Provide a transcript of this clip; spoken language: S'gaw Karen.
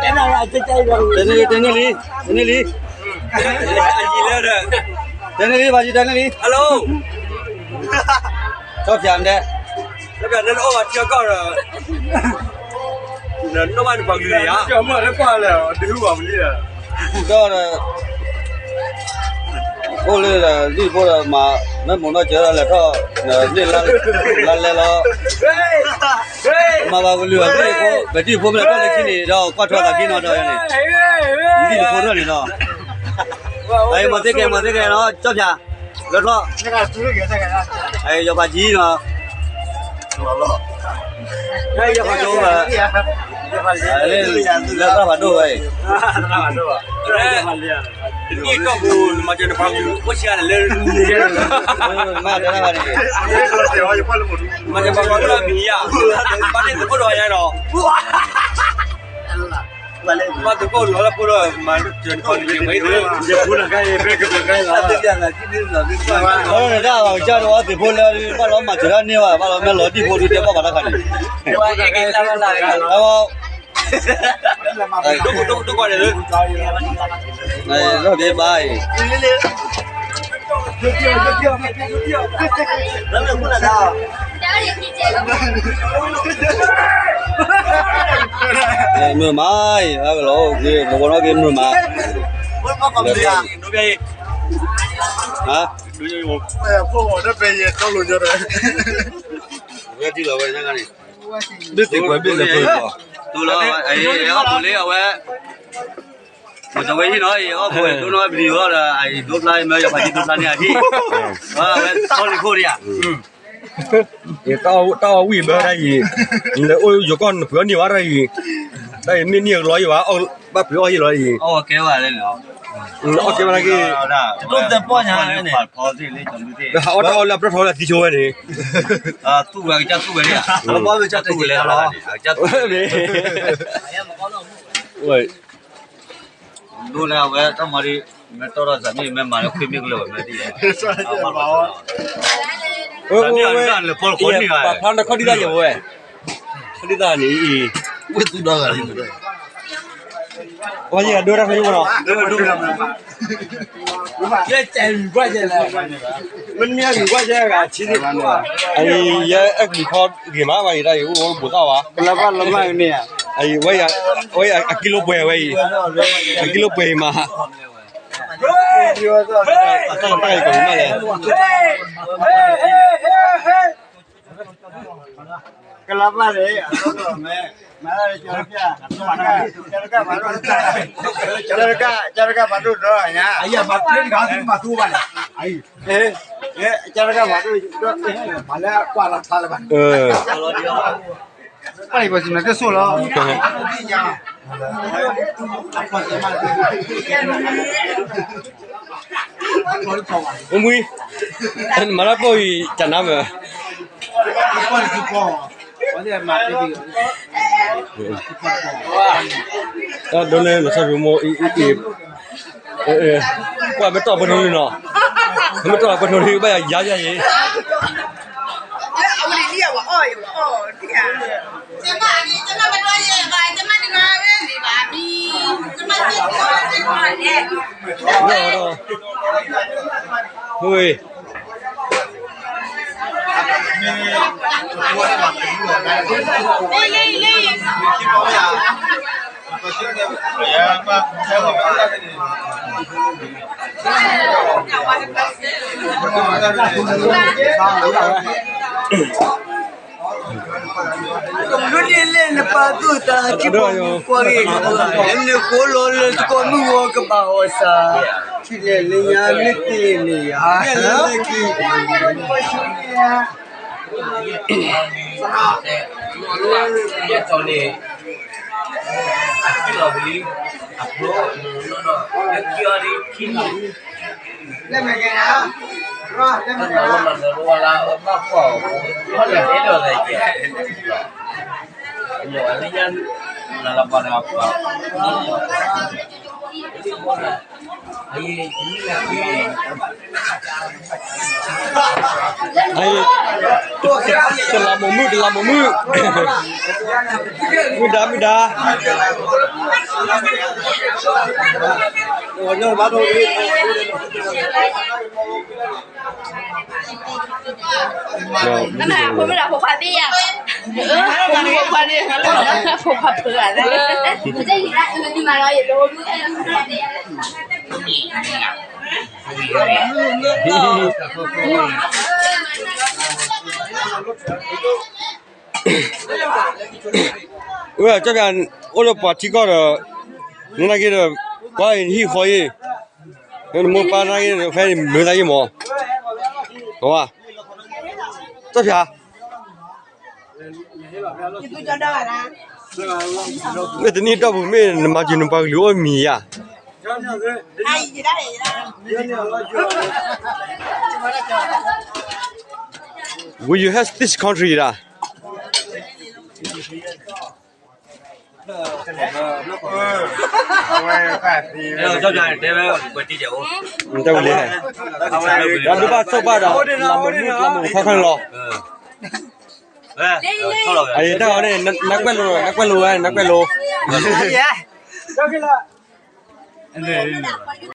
တဲန့ၢ်လံ, တဲန့ၢ်လံ, တဲန့ၢ်လံ, တဲန့ၢ်လံ, ဘၣ်ယံၤတဲန့ၢ်လံ, Hello, ကၠီဖၠးတဲ, ကၠီဖၠးတဲနအိၣ်ဘၣ်ထံကီၢ်ဒီး နနီၢ်ဘၣ်နပှၤကလုာ်ယါ, ဒီး အိၣ်လၢဒ်ဖိဒီးမၤ မ့ၢ်မိၢ်နီၢ်စၢၤဒီးလဲၤထီၣ် န့ၢ်လါလဲလီၤ, မၤဘၣ်ကလုာ်ဘၣ်ဒ်ဖိ, ပဒ်ဖိမ့ၢ်ထီၣ်လၢခံန့ၣ်ဒီး ကွၢ်ထွဲသးခံနီၤဒီးန့ၣ်, ဒ်ဖိထီၣ်န့ၣ်ဒီး, မၤသ့ကဲ မၤသ့ကဲနီၤ ကၠီဖၠး, လၢထီၣ်, ယီၤပာ်ကံနီၤ လၢသၣ်ဖးဒိၣ်ဝဲအံၤ, နကီၢ်ပူၤ နမၤစၢၤနပှၤကလုာ်အိၣ်ဆံးဂၤန့ၣ်လၢ, မၤတဲဘၣ်န့ၣ်, မၤစၢၤပှၤကလုာ်မံၤယါ, ဘၣ်သ့ၣ်သကိးဒီးယါဒီး, ဘၣ်သကိးလီၤလၢဖိဒီး မၤစၢၤနပှၤကလုာ်မံၤ, ယဖိနကါအံၤ ဖဲကပၤကါအံၤလီၤ, အီဒၣ်ဘၣ်ကစၢ်ဒီးအီသ့ၣ်ဖိလၢ ဘၣ်လီၤမၤစၢၤတၢ်န့ၢ်ဘၣ် ဘၣ်လီၤမ့ၢ်လီၤဒံၣ်ဖိဒုတဲဘၣ်ပှၤတၢ်ခါန့ၣ်, ဒိၣ်ဒိၣ်ကီၢ်န့ၣ်လၢ, လၢဘၣ်အံၤ, မုာ်မးအံၤ ဟဲကလီၤအိၣ်က့ၤ ကဝီၤနီၣ်က့ၤမုာ်မး, ဟါ, ဝဲထံလီၤဝဲန့ၣ်, ဘ့ၣ်သ့ၣ်ကွဲးဘ့ၣ်လၢပှဲၤလီၤ, တူၢ်လီၤ, အီၣ်ဖိလ့အဝဲ, မ့ၢ်တဝဲဟံၣ်နီၤအံၤ အီၣ်ဖိဒိၣ်နီၣ်ဘျံၤဝဲဒီး အံၤဒိဖျါမ့ၢ်ယီၤဖးကံဒိဖျါန့ၣ်အဟံၣ်, အဝဲဆီလံၤခိၣ်ဒံးဧါ တၢ်အီၣ်ဝံၣ်ဘၢတၢ်အံၤ, နလဲၤအိၣ်ယိၤကီၢ်နပှ့ၤအီၣ်န့ၢ်ဝဲတၢ်အံၤ, တၢ်အံၤမ့ၢ်န့ၢ်အကလီယံၤဘၣ်, ဘၣ်ပှ့ၤအီၣ်ယံၤလီၤအံၤ, အီၣ်ကဲဝဲလၢ, အီၣ်ကဲဝဲလၢက့ၤ, တၢ်အီၣ်တၢ်အီလၢအပတီၢ်ထီလၢအသံဆိဝဲန့ၣ်, သူၣ်ဝဲကစၢ်သူၣ်ဝဲန့ၣ်, သူၣ်ဝဲလၢ, ဒိၣ်လၢအဝဲတၢ်မၤဒ်, မ့ၢ်တီၢ်ဒီးစၢ်မ့ၢ်မ့ၢ်မၤလၢခွံမ့ၢ်ကလၢာ်ဝဲမ့ၢ်ဒ်, ပာ်ဖျါနခီၣ်ဒံးတၢ်ယဲၢ်ဝဲ, ခီၣ်ဒံးတၢ်န့ၣ်အံၤ, ဝဲသူၣ်ဒီဂၤလံ, ဝဲယဲၢ်ဒိတၢ်ဖဲယိၣ်မနီၤ, မ့ၢ်မ့ၢ်ဂ့ၤကွၢ်ယဲၢ်ဂၤဆံး, အံၤယဲၢ်အဲၣ်ကွံာ်ခီဂ့ၤမး ဝဲအံၤတၢ်အံၤအိၣ်ဝဲဘူးသၣ်ဝဲ, ကလၢဘၣ်လၢမၤန့ၣ်, အံၤဝဲအကံလိပှဲၤဝဲအံၤ, အကံလိပှဲၤအံၤမး အတၢ်တၢ်အံၤကီးမးလဲၣ်, ကလါဘၣ်န့ၣ်, ကတကၣ်ဖးဒိၣ်ဒီးညါ, ကတကၣ်ဖးဒိၣ်, မၤလၢကွၢ်လီၤထါလၢၤဘၣ်, ပၢ်အံၤပှၤစံးမၤကဲဆိၣ်လီၤ, အိၣ်မူ, နမၤတၢ်ပိာ်အံၤ ကနါမး, တၢ်ဒိးန့ၢ်လီၤဆီမိၢ်အံၤ, ကွၢ်မ့ၢ်တီၢ်ပှဲၤထူလံနီၤ, မ့ၢ်တီၢ်ပှဲၤထူလံ ဘၣ်ယၤယၤယၤအံၤ ဒ်န့ၣ်လၢနပာ်သူၣ်သးထံဖိကီၢ်ဖိ, နကိးလီၤလၢသကိးမုၢ်ဂီၤကဘၣ်အီၣ်စၢ်, ထံၣ်လဲၣ်လၢညါမ့ၢ်သ့န့ၣ်ယၤ, လၢကံၢ်, ယဲၢ်တီၤန့ၣ်, အဖျိလီၤဝံၤလံ, အဖျိ, လၢခံအီၤဒ်ခံနံၣ် လၢမ့ၢ်ကဲ, လၢမ့ၢ်ကဲ, ဘၣ်ကွၢ်အီၤ, ဘၣ်လၢတဲဒီးသဲကဲ, အလၢညါ, နလၢပှၤတဂၤပှၤ, တလးမုၢ်မုၢ် တလးမုၢ်မုၢ်, မုၢ်ဒါ မုၢ်ဒါ. ဖိမုၣ်ဖိခွါသ့ၣ်ယါ, ဖိမုၣ်ဖိခွါန့ၣ်, ဖိခွါဖုဂၤသ့ၣ်. အၢ ကၠီဖၠး အိၣ်လၢပှၤထံကီၢ်ဒီး နနာ်က့ဒီး ကွၢ်အံၤနဟံၣ်ဃီယ့ၣ်, နမိၢ်ပၢ်နာ်က့ဒီး ဖဲန့ၣ်မၤသးယ့ၣ်မး, ကၠီဖၠး မ့ၢ်တနံၣ်တီၢ်ပူၤ မ့ၢ်နမၤစၢၤနပှၤကလုာ်အိၣ်မံၤယါ. Will you help this country ဒၣ်. တဲဝဲ, တဲဝဲ, ဒီးဒုးဘၣ်ဆိၣ်ဘၣ်ဒီး လၢမနုၤလၢမနုၤခီခီလီၤ. အတၢ်အီၤန့ၣ် နကွဲးလိာ်, နကွဲးလိာ်ဝဲ, နကွဲးလိာ်.